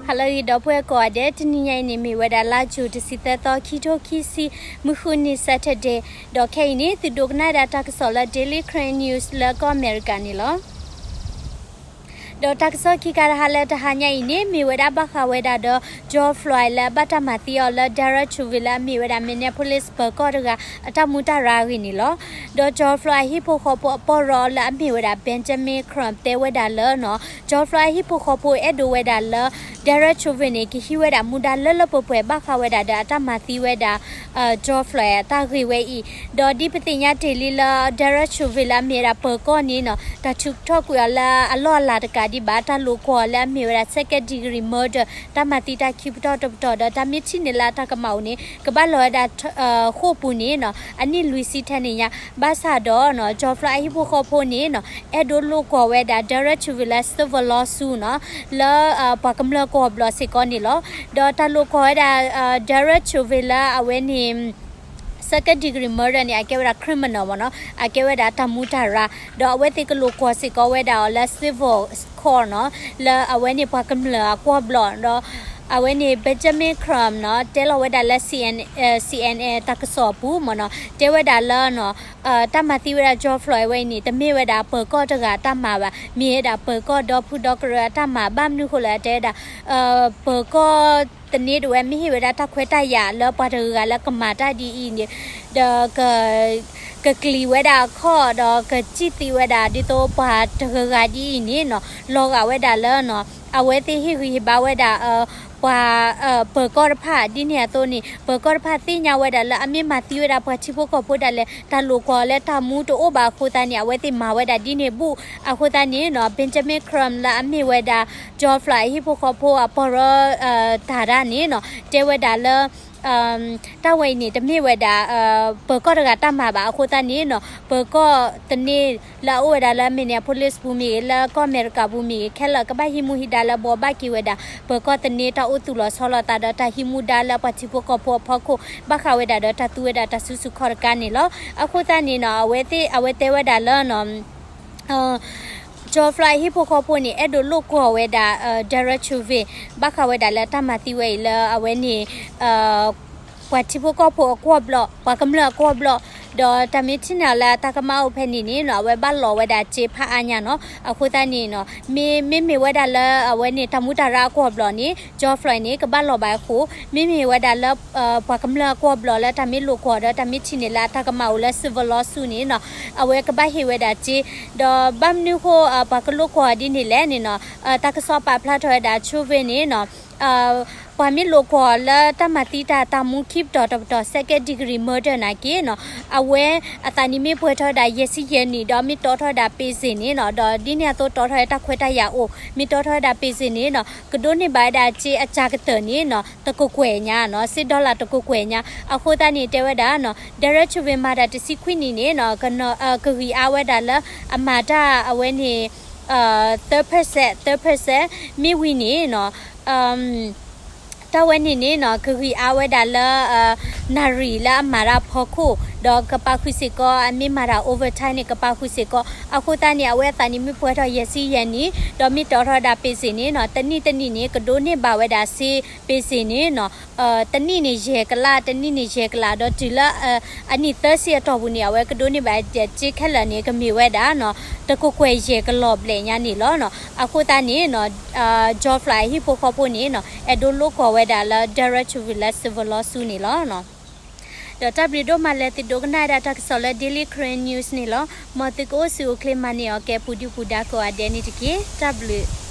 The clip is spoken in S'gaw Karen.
ဟါလၢအဂ့ၤ ဒီပုၢ်ဝဲၢ်ကိးဂၤဒဲး, တနံၤညါအံၤန့ၣ် မ့ၢ်ဝဲဒၣ်လါယူၤတဆံသၢသီ ခံထိခံဆံ, မုၢ်ဃုနံၤ Saturday, ဒီးခဲအံၤန့ၣ် သုဒိကနၣ်ဝဲဒၣ်တၢ်ကစီၣ်လၢ Daily Karen News လၢကီၢ်အမဲရကၤန့ၣ်လီၤ. ဒီးတၢ်ကစီၣ်ခံခါတခါလၢတဟါညါအံၤန့ၣ် မ့ၢ်ဝဲဒၣ်ဘၣ်ဃးဝဲဒၣ်ဒီး George Floyd လၢအဘၣ်တၢ်မၤသံအီၤလၢ Derek Chauvin လၢအမ့ၢ်ဝဲဒၣ် Minneapolis ပၢၤကီၢ်တဂၤ အတၢ်မူတၢ်ရၢအဂ့ၢ်န့ၣ်လီၤ. ဒီး George Floyd အဟံၣ်ဖိဃီဖိအပီၢ်ရီလၢအမ့ၢ်ဝဲဒၣ် Benjamin Crump တဲဝဲဒၣ်လၢနီၤ George Floyd အဟံၣ်ဖိဃီဖိအဲၣ်ဒိးဝဲဒၣ်လၢ Derek Chauvin န့ၣ် ကဟံးဝဲဒၣ်မူဒါလၢလၢပှဲၤပှဲၤ ဘၣ်ဃးဝဲဒၣ်ဒီးအတၢ်မၤသံဝဲဒၣ် George Floyd အတၢ်ဂ့ၢ်ဝဲအံၤ, ဒီးဒ်ပသ့ၣ်ညါတ့ၢ်လံလၢ Derek Chauvin လၢအမ့ၢ်ဝဲဒၣ်ပၢၤကီၢ်န့ၣ်နီၤ တၢ်ထုးထီၣ်ကွံာ်အီၤလၢအလီၢ်အလၤတကးဒံးဘၣ် တၢ်လိာ်ကွီၢ်လၢအမ့ၢ်ဝဲဒၣ် second degree murder တၢ်မၤသံတၢ်ခံပတီၢ်တပတီၢ် ဒီးတၢ်မ့ၢ်ထံၣ်န့ၢ်လၢအတၢ်ကမၣ်အိၣ်န့ၣ် ကဘၣ်လီၤဝဲဒၣ် ဃိာ်ပူၤန့ၣ်နီၤ အနံၣ်လွံၢ်ဆံထဲန့ၣ်ညါ, ဘၣ်ဆၣ်ဒီးနီၤ George Floyd အဟံၣ်ဖိဃီဖိန့ၣ်နီၤ အဲၣ်ဒိးလိာ်ကွီၢ်ဝဲဒၣ် Derek Chauvin လၢ civil lawsuit နီၤ လၢပှၤကမျၢၢ်ကိးဘျီၣ်စ့ၢ်ကီးန့ၣ်လီၤ. ဒီးတၢ်လိာ်ကွီၢ်ဝဲဒၣ် Derek Chauvin လၢအဝဲန့ၣ် second degree murder န့ၣ် အကဲဝဲဒၣ် criminal မ့ၢ်နီၤ အကဲဝဲဒၣ်တၢ်မူတၢ်ရၢ, ဒီးအဝဲသ့ၣ်ကလိာ်ကွီၢ်စ့ၢ်ကီးဝဲဒၣ်အီၤလၢ civil court နီၤ လၢအဝဲန့ၣ်ပှၤကမျၢၢ်အကိးဘျီၣ်, ဒီးအဝဲန့ၣ် Benjamin Crump နီၤ တဲလီၤဝဲဒၣ်လၢ C N N တၢ်ကစီၣ်အပူၤမ့ၢ်နီၤ တဲဝဲဒၣ်လၢနီၤ တၢ်မၤသံဝဲဒၣ် George Floyd ဝဲအံၤန့ၣ် တမ့ၢ်ဝဲဒၣ်ပၢၤကီၢ်တဂၤအတၢ်မၤဘၣ်, မ့ၢ်ဝဲဒၣ်ပၢၤကီၢ်ဒီဖုဒီကရၢအတၢ်မၤ, ဘၣ်မနုၤဃိလဲၣ် တဲဝဲဒၣ် ပၢၤကီၢ်သန့တဝဲ မ့ၢ်ဟ့ၣ်ဝဲဒၣ်တၢ်ခွဲးတၢ်ယာ်လၢပှၤတဂၤဂၤလၢကမၤတၢ်ဒ်အံၤန့ၣ် ဒီး ကကျံၤဝဲဒၣ်အခီၣ် ဒီးကစံၣ်သံဝဲဒၣ် ဒ်သိးပှၤတဂၤဂၤဒ်အံၤန့ၣ်နီၤ လီၤဂာ်ဝဲဒၣ်လၢနီၤ အဝဲသ့ၣ်ဟ့ၣ်ဂံၢ်ဟ့ၣ်ဘါဝဲဒၣ် ပှၤ ပၢၤကီၢ်တဖၣ် ဒ်န့ၣ်အသိးန့ၣ် ပၢၤကီၢ်တဖၣ်သ့ၣ်ညါဝဲဒၣ်လၢအမ့ၢ်မၤသံဝဲဒၣ်ပှၤထံဖိကီၢ်ဖိဒၣ်လဲာ် တၢ်လိာ်ကွီၢ်လၢတၢ်မူတအိၣ်ဘၣ်အဃိသတးန့ၣ် အဝဲသ့ၣ်မၤဝဲဒၣ်ဒ်န့ၣ်ဘူး, အဃိသတးန့ၣ်နီၤ Benjamin Crump လၢအမ့ၢ်ဝဲဒၣ် George Floyd အဟံၣ်ဖိဃီဖိအပီၢ်ရီ တၢ်ဒၣ်န့ၣ်နီၤ တဲဝဲဒၣ်လၢ တၢ်ဝဲအံၤန့ၣ် တမ့ၢ်ဝဲဒၣ် ပၢၤကီၢ်တဂၤတၢ်မၤဘၣ် အဃိသတးန့ၣ်နီၤ ပၢၤကီၢ်သန့လၢအအိၣ်ဝဲဒၣ်လၢ Minneapolis ပူၤမ့ၢ်ဂ့ၤ လၢကီၢ်အမဲရကၤပူၤမ့ၢ်ဂ့ၤ ခဲလၢာ်ကဘၣ်ဟံးမူဟံးဒါလၢဘှီဘၣ်က့ၤဝဲဒၣ် ပၢၤကီၢ်သန့တၢ်အိၣ်သူၣ်လီၤဆီလီၤသးဒီးတၢ်ဟံးမူဒါလၢပှၤထံဖိကီၢ်ဖိအဖီခိၣ် ဘၣ်ဃးဝဲဒၣ်ဒီးတၢ်သူဝဲဒၣ်တၢ်စုဆူၣ်ခီၣ်တကါန့ၣ်လီၤ. အဃိသတးန့ၣ်နီၤ အဝဲသ့ၣ် အဝဲတဲဝဲဒၣ်လၢနီၤ George Floyd အဟံၣ်ဖိဃီဖိန့ၣ် အဲၣ်ဒိးလိာ်ကွီၢ်ဝဲဒၣ် Derek Chauvin ဘၣ်ဃးဝဲဒၣ်လၢတၢ်မၤသံဝဲအံၤလၢအဝဲန့ၣ် ပှၤထံဖိကီၢ်ဖိအကွီၢ်ဘျီၣ် ပှၤကမျၢၢ်အကွီၢ်ဘျီၣ်, ဒီးတၢ်မ့ၢ်ထံၣ်န့ၢ်အီၤလၢအတၢ်ကမၣ်အိၣ်ဖဲန့ၣ်န့ၣ်နီၤ အဝဲဘၣ်လီၤဝဲဒၣ်စ့ဖးအါညါနီၤ. အဃိသတးန့ၣ်နီၤ မ့မ့မ့ၢ်ဝဲဒၣ်လၢအဝဲန့ၣ် တၢ်မူတၢ်ရၢအကွီၢ်ဘျီၣ်န့ၣ် George Floyd န့ၣ် ကဘၣ်လီၤဘၣ်အဃိ မ့မ့ၢ်ဝဲဒၣ်လၢ ပှၤကမျၢၢ်အကွီၢ်ဘျီၣ်လၢတၢ်မ့ၢ်လိာ်ကွီၢ်ဒီးတၢ်မ့ၢ်ထံၣ်န့ၢ်လၢအတၢ်ကမၣ်အိၣ်လၢ civil lawsuit န့ၣ်နီၤ အဝဲကဘၣ်ဟ့ၣ်ဝဲဒၣ်စ့, ဒီးဘၣ်မနုၤဃိ ပှၤကလိာ်ကွီၢ်ဒ်န့ၣ်လဲၣ်န့ၣ်နီၤ တၢ်ကစီၣ်ပာ်ဖျါထီၣ်ဝဲဒၣ် Chauvin န့ၣ်နီၤ ပှၤမ့ၢ်လိာ်ကွီၢ်လၢတၢ်မၤသံတၢ်တၢ်မူခံပတီၢ်တပတီၢ် second degree murder နာ်က့နီၤ အဝဲအသးနံၣ်မ့ၢ်ပှဲၤထီၣ်ဝဲဒၣ်ယဲၢ်ဆံယဲၢ်နံၣ် ဒီးမ့ၢ်တီထီၣ်ဝဲဒၣ် prison န့ၣ်နီၤ ဒီးဒ်န့ၣ်အသိးတီထီၣ်ဝဲတၢ်ခွဲးတၢ်ယာ်အိၣ် မ့ၢ်တီထီၣ်ဝဲဒၣ် prison န့ၣ်နီၤ ကဒိးန့ၢ်ဘၣ်ဝဲဒၣ်စ့အစှၤကတၢၢ်န့ၣ်နီၤ တကကွဲၢ်ညါနီၤ စ့ dollar တကကွဲၢ်ညါ. အဃိသတးန့ၣ် တဲဝဲဒၣ်နီၤ Derek Chauvin မၤတၢ်တဆံခွံနံၣ်န့ၣ်နီၤ ကဂံၢ်အါဝဲဒၣ်လၢအမၤတၢ်အဝဲန့ၣ် သၢ percent သၢ percent မ့ၢ်ဝံၤန့ၣ်နီၤ တၢ်ဝဲန့ၣ်န့ၣ်နီၤ ကဂံၢ်အါဝဲဒၣ်လၢ နၣ်ရံၣ်လၢအမၤတၢ်အဖီခိၣ် ဒီးကပာ်ဃုာ်စ့ၢ်ကီး အမ့ၢ်မၤတၢ် overtime န့ၣ် ကပာ်ဃုာ်စ့ၢ်ကီး. အဃိသတးန့ၣ် အဝဲအသးနံၣ်မ့ၢ်ပှဲၤထီၣ်ယဲၢ်ဆံယဲၢ်နံၣ် ဒီးမ့ၢ်တီထီၣ်ဝဲဒၣ် prison န့ၣ်နီၤ တနံၣ်တနံၣ်န့ၣ် ကဒိးန့ၢ်ဘၣ်ဝဲဒၣ်စ့ prison န့ၣ်နီၤ တနံၣ်န့ၣ်ယဲၢ်ကလး တနံၣ်န့ၣ်ယဲၢ်ကလး ဒီးတုၤလၢ အနံၣ်သၢဆံအတီၢ်ပူၤန့ၣ် အဝဲကဒိးန့ၢ်ဘၣ်စ့ခဲလၢာ်န့ၣ် ကမ့ၢ်ဝဲဒၣ်နီၤ တကကွဲၢ်ယဲၢ်ကလီၤဘျဲၣ်ညါန့ၣ်လီၤနီၤ. အဃိသတးန့ၣ်နီၤ George Floyd အဟံၣ်ဖိဃီဖိန့ၣ်နီၤ အဲၣ်ဒိးလိာ်ကွီၢ်ဝဲဒၣ်လၢ Derek Chauvin လၢ civil lawsuit န့ၣ်လီၤ. ဒီးတၢ်ဘျုးဒိၣ်မးလၢသုဒိကနၣ်ဝဲဒၣ်တၢ်ကစီၣ်လၢ Daily Karen News န့ၣ်လီၤ. မ်သုကအိၣ်ဆူၣ်အိၣ်ချ့မၤန့ၢ်အီၤကဲပူၤဒုၣ်ပူၤဒါကိးဂၤဒဲးန့ၣ်တက့ၢ်. တၢ်ဘျုး